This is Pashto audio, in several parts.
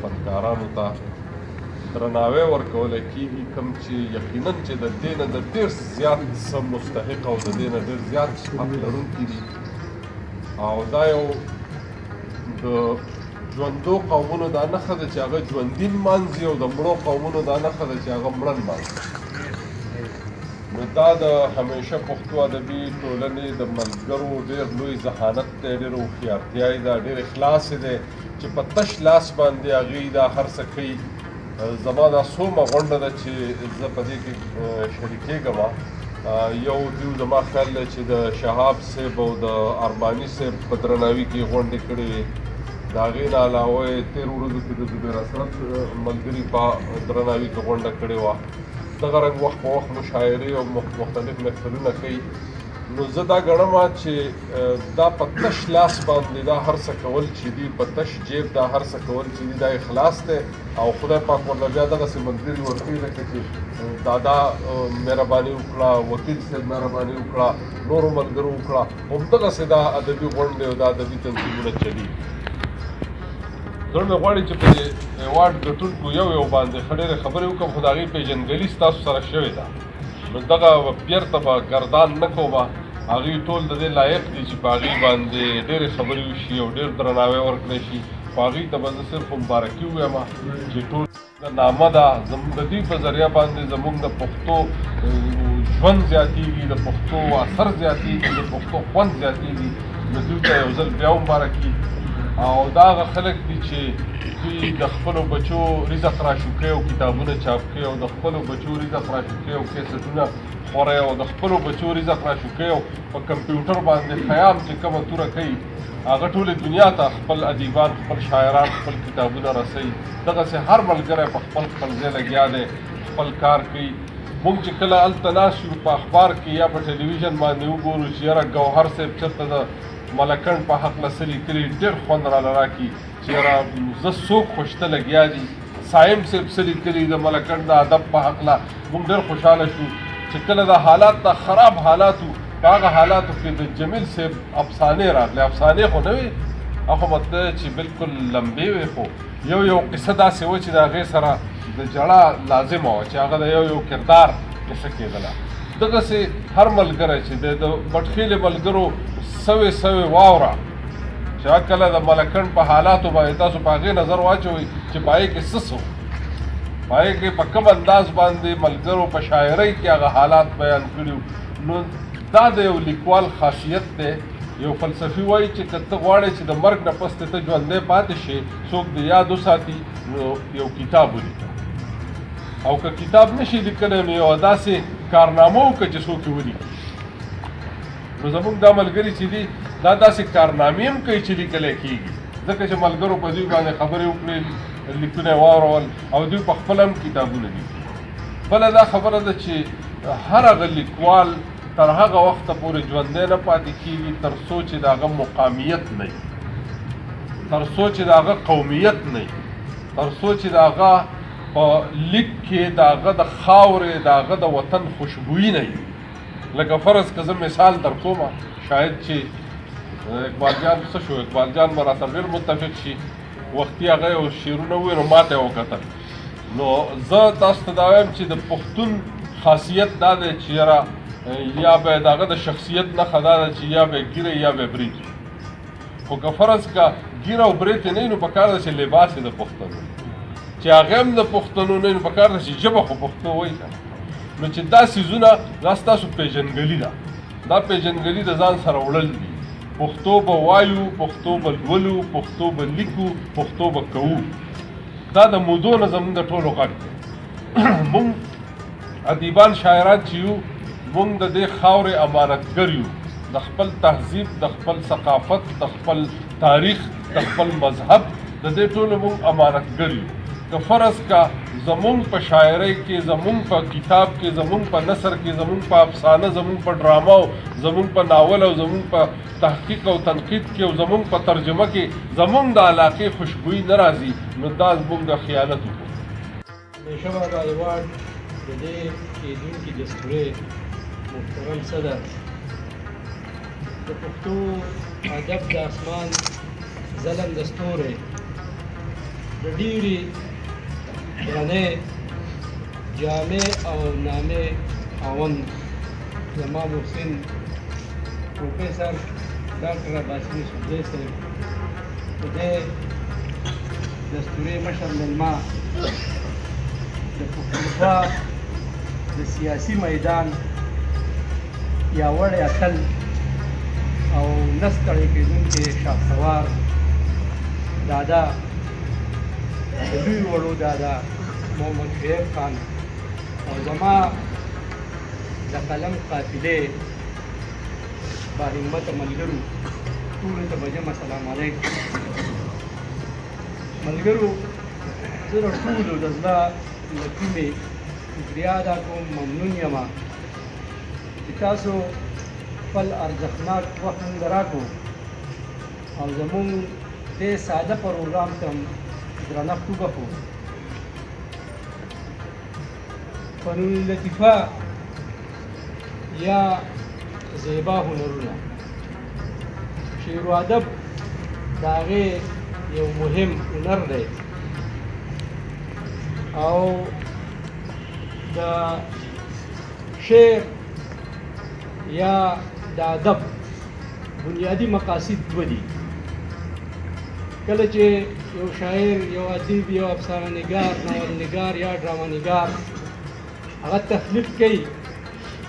فنکارانو ته درناوی ورکول کېږي، کوم چې یقینا چې د دې نه د ډېر زیات څه مستحق او د دې نه ډېر زیات حق لرونکي دي. او دا یو د ژوندو قومونو دا نښه ده چې هغه ژوندي نمانځي، او د مړو قومونو دا نښه ده چې هغه مړه نمانځي. نو دا د همیشه پښتو ادبي ټولنې د ملګرو ډېر لوی ذهانت دی، ډېر هوښیارتیا یې ده، ډېر اخلاص یې دی چې په تش لاس باندې هغوی دا هر څه کوي. زما دا څومه غونډه ده چې زه په دې کې شریکېږم. یو دیو زما خیال دی چې د شهاب صاحب او د ارماني صاحب په درناوي کې غونډې کړې وې. د هغې نه علاوه یې تېرو ورځو کې د زبیر حسرت ملګري په درناوي کې غونډه کړې وه. دغه رنګ وخت په وخت مشاعرې او مختلف محفلونه کوي. نو زه دا ګڼم چې دا په تش لاس باندې دا هر څه کول چې دي، په تش جیب دا هر څه کول چې دي، دا اخلاص دی. او خدای پاک ورله بیا دغسې ملګري ورکوي لکه چې دادا مهرباني وکړه، وکیل صاحب مهرباني وکړه، نورو ملګرو وکړه، همدغسې دا ادبي غونډې او دا ادبي تنظیمونه چلېږي. زړه مې غواړي چې په دې ایوارډ ګټونکو یو یو باندې ښه ډېرې خبرې وکړم، خو د هغې پېژندګلي ستاسو سره شوې ده، نو دغه بیرته به ګردان نه کوم. هغوی ټول د دې لایق دي چې په هغوی باندې ډېرې خبرې وشي او ډېر درناوی ورکړی شي، خو هغوی ته به زه صرف مبارکي ووایم چې ټول نامه ده زموږ د دوی په ذریعه باندې زموږ د پښتو ژوند زیاتېږي، د پښتو اثر زیاتېږي، د پښتو خوند زیاتېږي. نو دوی ته یو ځل بیا مبارکي. او دا هغه خلک دي چې دوی د خپلو بچو رزق راشوکوي او کتابونه چاپ کوي، او د خپلو بچو رزق راشوکوي او کیسټونه خوري، او د خپلو بچو رزق راشوکوي او په کمپیوټر باندې خیام چې کومه توره کوي هغه ټولې دنیا ته خپل ادیبان، خپل شاعران، خپل کتابونه رسوي. دغسې هر ملګری په خپل خپل ځای لګیا دی، خپل کار کوي. موږ چې کله هلته ناست یو په اخبار کې یا په ټلویزیون باندې وګورو چې یاره ګوهر صاحب چېرته د ملکنډ په هکله څه لیکلي، ډېر خوند راله راکړي چې یاره زه څوک خو شته لګیا دي. صایم صاحب څه لیکلي د ملکنډ د ادب په هکله، موږ ډېر خوشحاله شو چې کله دا حالات، دا خراب حالات وو، په هغه حالاتو کې د جمیل صاحب افسانې راغلې. افسانې خو نه وې، هغه مطلب چې بالکل لمبې وې، خو یو یو قصه داسې وه چې د هغې سره د ژړا لازمه وه چې هغه د یو یو کردار قصه کېدله. دغسې هر ملګری چې د بټخېلې ملګرو سوې سوې واوره چې هغه کله د ملکنډ په حالاتو باندې تاسو په هغې نظر واچوئ چې په هغې کې څه څه وو، په هغې کې په کوم انداز باندې ملګرو په شاعرۍ کې هغه حالات بیان کړي وو. نو دا د یو لیکوال خاصیت دی. یو فلسفي وایي چې که ته غواړې چې د مرګ نه پس ته ژوندی پاتې شې، څوک دې یاد وساتي، نو یو کتاب ولیکه، او که کتاب نشي لیکلی نو یوه داسې کارنامه وکړه چې څوک یې ولیکي. نو زموږ دا ملګري چې دي دا داسې کارنامې هم کوي چې لیکلی کېږي، ځکه چې ملګرو په دوی باندې خبرې وکړې، لیکونه یې واورول او دوی په خپله هم کتابونه لیکي. بله دا خبره ده چې هر هغه لیکوال تر هغه وخته پورې ژوندی نه پاتې کېږي تر څو چې د هغه مقامیت نه وي، تر څو چې د هغه قومیت نه وي، تر څو چې د هغه په لیک کې د هغه د خاورې، د هغه د وطن خوشبویي نه وي. لکه فرض که زه مثال در کوم، شاید چې اقبال جان څه شو، اقبال جان به راته ډېر متفق شي، وختي هغه یو شعرونه وویل نو ما ته یې وکتل. نو زه تاسو ته دا وایم چې د پښتون خاصیت دا دی چې یاره یا به د هغه د شخصیت نښه دا ده چې یا به ږیره یا به برېت وي. خو که فرض که ږیره او برېت یې نه وي نو پکار ده چې لباس یې د پښتنو، چې هغه هم د پښتنو نه وي نو پکار ده چې ژبه خو پښتو وایي که نه. نو چې دا څیزونه دا ستاسو پېژندګلي ده، دا پېژندګلي د ځان سره وړل دي. پښتو به وایو، پښتو به لولو، پښتو به لیکو، پښتو به کوو. دا د مودو نه زموږ د ټولو غږ دی. موږ ادیبان شاعران چې یو، موږ د دې خاورې امانتګر یو، د خپل تهذیب، د خپل ثقافت، د خپل تاریخ، د خپل مذهب، د دې ټولو موږ امانتګر یو. که فرض که زمونږ په شاعرۍ کې، زمونږ په کتاب کې، زمونږ په نثر کې، زمونږ په افسانه، زمونږ په ډرامه او زمونږ په ناول او زمونږ په تحقیق او تنقید کې او زمونږ په ترجمه کې زمونږ د علاقې خوشبویي نه راځي، نو دا زمونږ خیانت وکړو. همیشه بابا ایوارډ د دې کېدونکي دستورې محترم صدر د پښتو ادب د اسمان ځلنده ستوری د ډېرې درنې جامع او نامې خاوند زما محسن پروفیسر ډاکټر عباسي یوسفزی صاحب، د دې دستورې مشر مېلمه، د پښتونخوا د سیاسي میدان پیاوړی اتل او نه ستړی کېدونکی شاهسوار دادا، د لوی وړو دادا محمد شعیب خان، او زما د قلم قافلې با همته ملګرو ټولو ته به جمع السلام علیکم. ملګرو، زه د ټولو د زړه له کومې شکریه ادا کوم، ممنون یم چې تاسو خپل ارزښتناک وخت مونږ راکړو او زمونږ دې ساده پروګرام ته هم درنښت وبخښو. فنون لطیفه یا زیبا هنرونه، شعر و ادب د هغې یو مهم هنر دی او د شعر یا د ادب بنیادي مقاصد دوه دي. کله چې یو شاعر، یو ادیب، یو افسانه نګار، ناول نګار یا ډرامه نګار هغه تخلیق کوي،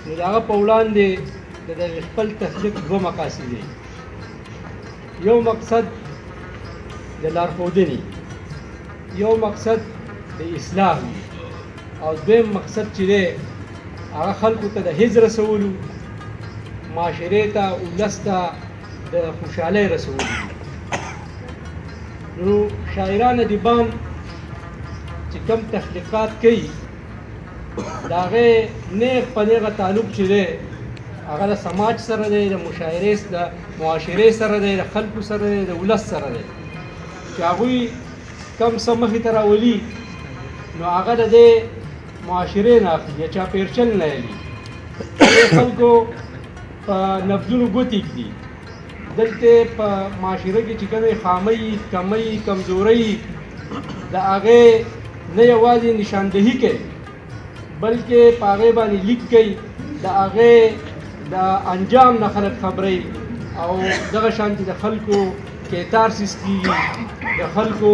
نو د هغه په وړاندې د دغه خپل تخلیق دوه مقاصد دي. یو مقصد د لارښودنې، یو مقصد د اصلاح وي، او دویم مقصد چې دی هغه خلکو ته د هیڅ رسولو، معاشرې ته، ولس ته د خوشحالۍ رسولو. نو شاعران ادیبان چې کوم تخلیقات کوي د هغې نیغ په نیغه تعلق چې دی هغه د سماج سره دی، د مشاعرې د معاشرې سره دی، د خلکو سره دی، د ولس سره دی. چې هغوی کم څه مخې ته راولي نو هغه د دې معاشرې نه اخلي یا چاپېرچل نه اخلي. خلکو په نبضونو ګوتې ږدي. دلته په معاشره کې چې کومې خامۍ، کمۍ، کمزورۍ د هغې نه یوازې نشاندهي کوي بلکې په هغې باندې لیک کوي، د هغې د انجام نه خلک خبروي او دغه شانتې د خلکو کیتارسیس کېږي، د خلکو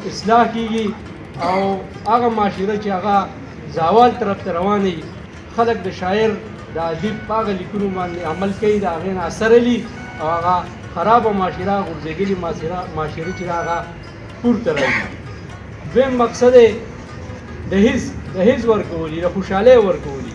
اصلاح کېږي او هغه معاشره چې هغه زوال طرف ته روانه وي، خلک د شاعر د ادیب په هغه لیکونو باندې عمل کوي، د هغې نه اثر لري او هغه خرابه معاشره، غورځېدلې معاشره چې هغه پورته راځي. دویم مقصد یې د هیڅ ورکولي، د خوشحالۍ ورکولي.